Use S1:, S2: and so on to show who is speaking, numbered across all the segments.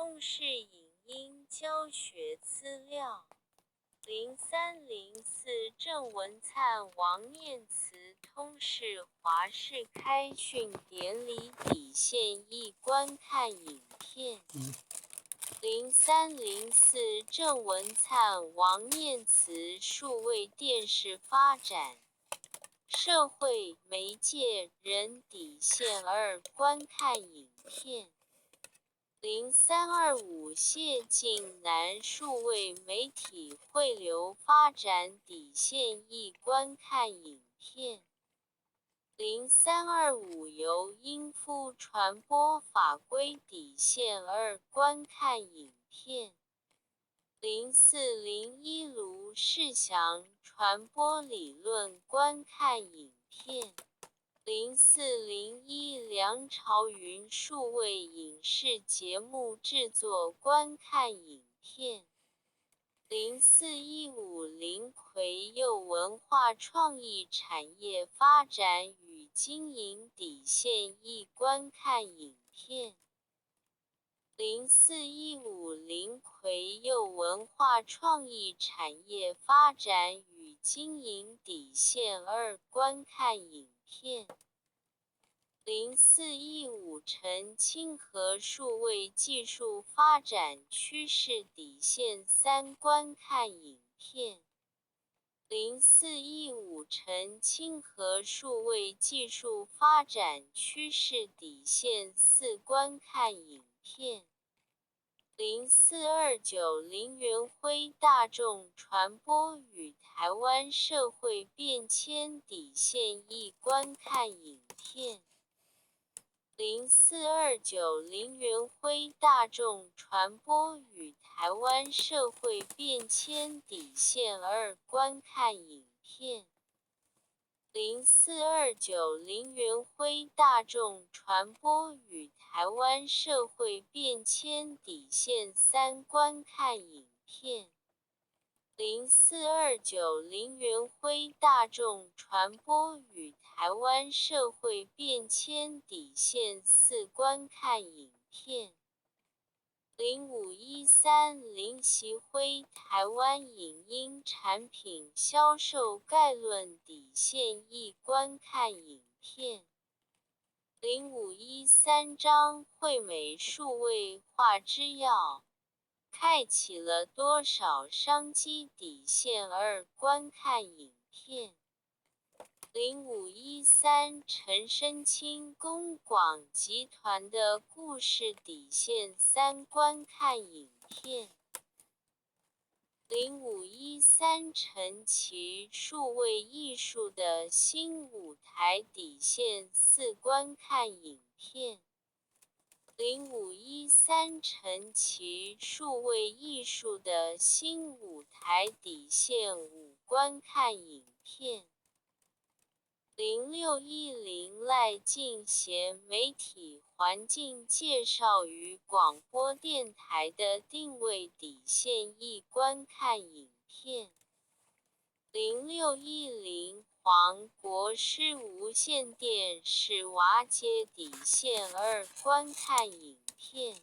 S1: 通识影音教学资料。0304郑文灿王念慈通识华视开训典礼底线一观看影片。0304郑文灿王念慈数位电视发展。社会媒介人底线二观看影片。0325谢晋南数位媒体汇流发展底线一观看影片。0325游英夫传播法规底线二观看影片。0401卢世祥传播理论观看影片。0401梁朝云数位影视节目制作观看影片。0415林奎佑文化创意产业发展与经营底线一观看影片。0415林奎佑文化创意产业发展与经营底线二观看影片。0415陈清河数位技术发展趋势底线三观看影片。0415陈清河数位技术发展趋势底线四观看影片。0429林元辉大众传播与台湾社会变迁底线一观看影片。0429林元辉大众传播与台湾社会变迁底线二观看影片。0429林元辉大众传播与台湾社会变迁底线三观看影片。0429林元辉大众传播与台湾社会变迁底线四观看影片。0513林锡辉台湾影音产品销售概论底线一观看影片。0513张惠美数位化之钥，开启了多少商机底线二观看影片。0513陈申清公广集团的故事底线三观看影片。0513陈琦数位艺术的新舞台底线四观看影片。0513陈琦数位艺术的新舞台底线五观看影片。0610赖敬贤媒体环境介绍与广播电台的定位底线一观看影片。0610黄国师无线电视瓦解底线二观看影片。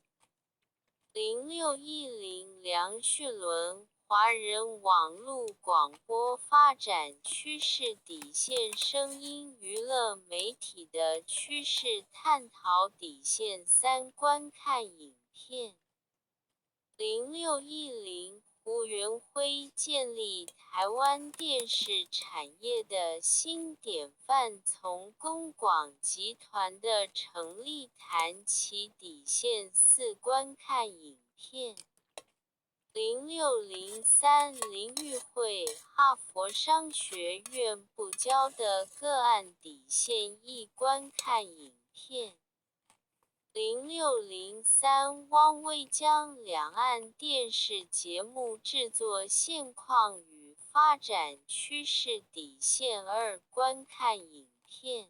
S1: 0610梁旭伦华人网路广播发展趋势底线声音娱乐媒体的趋势探讨底线三观看影片。0610胡元辉建立台湾电视产业的新典范，从公广集团的成立谈起底线四观看影片。0603林玉慧哈佛商学院不教的个案底线一观看影片。0603汪威江两岸电视节目制作现况与发展趋势底线二观看影片。